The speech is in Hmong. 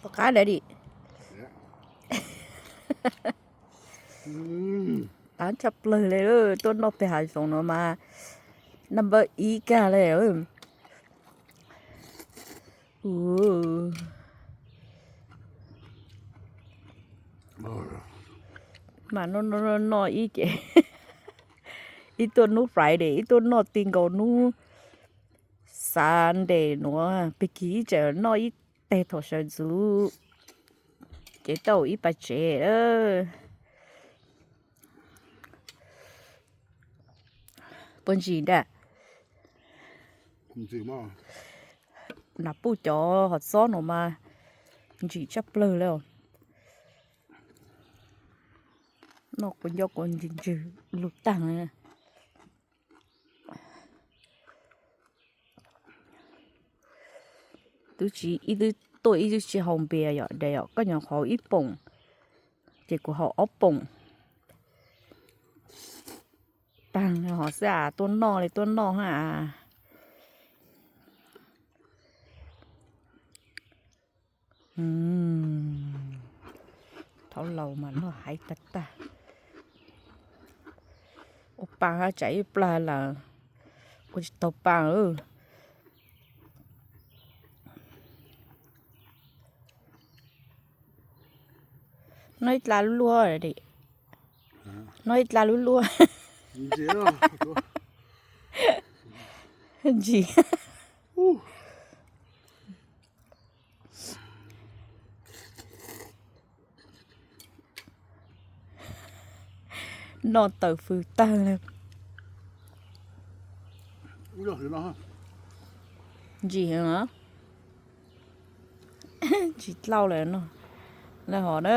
Tom qab daddy. Qab tshaj plawg li, tuaj noj pem hav zoov no mas number ib kag li. Mas noj noj ib ces ib tuaj hnub Friday ib tuaj noj ti nkaus hnub Sunday nuav, pig kig ib tseem noj ib teg thaum sawv ntxuv, ces tau ib pas tsev. Puas ntsim dab? Nas puj cov hov txob no mas ntsim tshaj plawg li. Noj quav nco quav ntswg ntswg lug tag. Twb tsis, ib twb tuaj ib twb tsis haus npias yom, de yom, koj nyuam qhuav ib poom, ces kuv haus ob poom. Tag hov xwb as, tuaj noj li tuaj noj hab. Thaum laus mas noj haiv tag tag. Ua pa hab tsam ib plag lawm ua tsis tau pa. Noj ib dlaab lub luab, noj ib dlaab lub luab. Ntsim. Noj tawm fws tag li. Ntsim heev os. Ntsim dlhau lawm no. Lawv hov na,